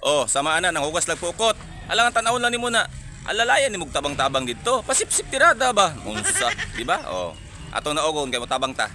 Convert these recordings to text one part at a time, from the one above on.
Oh, sama ana nang hugas lag pukot. Alangan tan-awon lang nimo na. Alalayan nimo tabang-tabang didto. Pasipsip tirada ba? Unsa, di ba? Oh. Atong naogon kay motabang ta.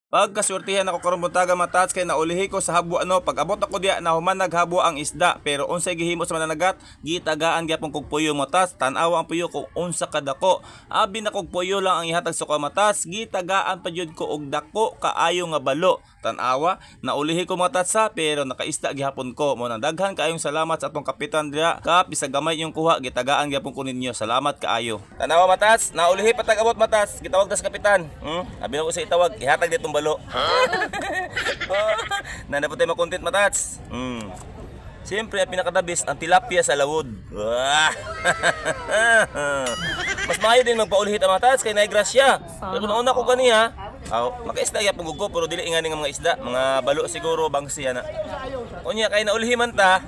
Pagkaswertihan ako karon buntaga matats kay naulihi ko sa habwa no. Pag abot ako diya nahuman naghabwa ang isda pero unsay gihimo sa mananagat gitagaan gyapon kog puyo matats. Tan-awa ang puyo kung unsa kadako. Abi na kog puyo lang ang ihatag sa ko matats, gitagaan pa jud ko og dako kaayo nga balo. Tan-awa naulihi ko matats ha, pero nakaisda gihapon ko. Mo nang daghan kaayong salamat sa atong kapitan diya. Kap bisag gamay inyong kuha gitagaan gyapon ko ninyo. Salamat kaayo. Tan-awa matats, naulihi patag abot matats. Gitawag ta sa kapitan. Abi na ko sa itawag ihatag ditong balo. Na na po tayo makontent matats. Siyempre, ang pinakadabis, ang tilapia sa lawod. Mas maayo din magpaulihit ang matats kay naay grasya. Pero kung nauna ko ganiha, aw, makaisda gyapon ko pero dili ingani nga mga isda, mga balo siguro bangsi ana. Unya kay naulhi man ta.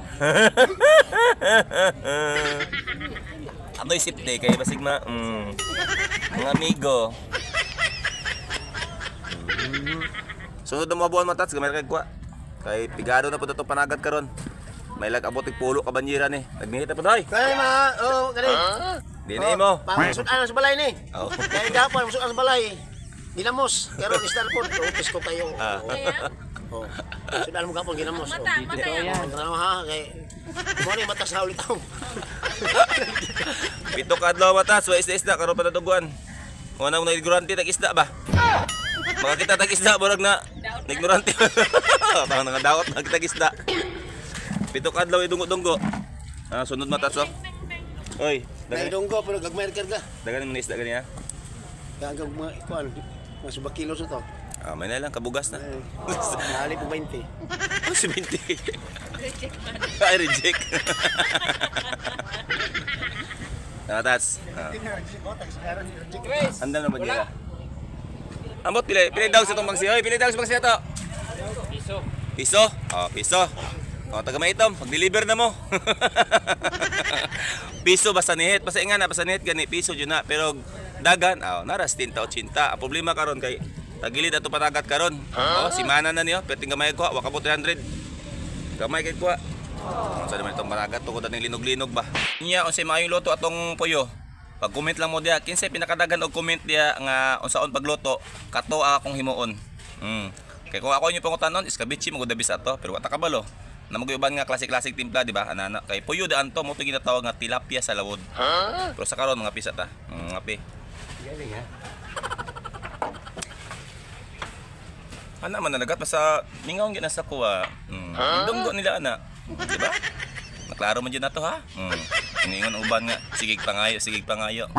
Atoy sipte kay basig ma mga amigo. Sunod na mga buwan matats, gamay kay kuha. Kay pigado na po ito panagat karon. May lag abot pulo ka banyera ni. Nagnihit na po tayo. Kay ma, oh, kani. Di na imo. Pangsudan sa balay ni. Oh. Kay gapon masudan sa balay. Ginamos, karon isda po, upis ko kayo. Oh. Sudan mo gapon ginamos. Mata, mata yan. Ano ha kay mo ni mata sa ulit ako. 7 ka adlaw matats, wa isda-isda karon pa natuguan. Mo na ignorante tag isda ba? Makakita tag isda burag na ignorante. Tawag nga daot nakita isda. 7 ka adlaw idunggo-dunggo. Ah, sunod matats oh. Oy, Dai dunggo pero gagmay karga. Dagan mo na isda ganiya. Gagag mga kuan, mga suba kilos to. Ah, may na lang kabugas na. Nahali po 20. Oh, si 20. Ay, reject. Matats. Andam na ba niya? Ambot, pili daw sa itong bangsi. Oy, pili daw sa bangsi ito. Piso. Piso? Oh, piso. Oh, taga maitom, pag-deliver na mo. Piso basta nihit, basta nga na, basta nihit gani piso jud na. Pero dagan, oh, naras 30 80. Ang problema karon kay tagilid ato panagat karon. Oh, simana na niyo, perting gamay ko, wa ka po 300. Gamay kay kuha. Unsa naman itong panagat to aning linog-linog ba. Nya unsay maayong luto atong puyo? Pag-comment lang mo diya, kinsay pinakadagan og comment diya nga unsaon pagluto, kato ang akong himuon. Kay kung ako inyo pangutanon, iskabichi mo gud ato, pero wa ta kabalo. Na mag-uban nga classic-classic timpla, di ba? Anana kay puyo daan to mo to ginatawag nga tilapia sa lawod. Pero sa karon mga pisa ta. Mga pi. Galing ha. Ana man nalagat basta mingaw gyud na sa kuha. Dunggo nila ana, di ba? Naklaro man jud nato ha. Ingon uban nga sigig pangayo, sigig pangayo.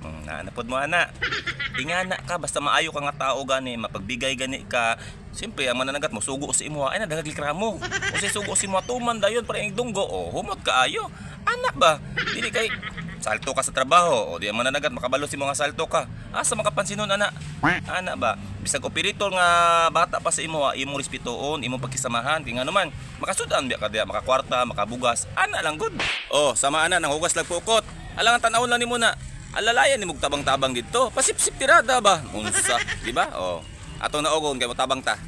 Naanapod mo ana. Ingana ka basta maayo ka nga tao gani, mapagbigay gani ka. Siyempre ang mananagat mo sugo sa imo, ay nadagag likramo. O si sugo sa imo tuman dayon para ing dunggo, oh humot kaayo. Anak ba? Dili kay salto ka sa trabaho, o di ang mananagat makabalo si mga salto ka. Asa makapansinon ana? Ana ba? Bisag operator nga bata pa sa imo, imong respetuon, imong pagkisamahan, kay ngano man makasudan biya ka diya, makakwarta, makabugas. Ana lang gud. Oh, sama ana nang hugas lag pukot. Alangan tan-awon lang nimo na. Alalayan nimo tabang-tabang didto. Pasipsip tirada ba? Unsa, di ba? Oh. Atong naogon kay motabang ta.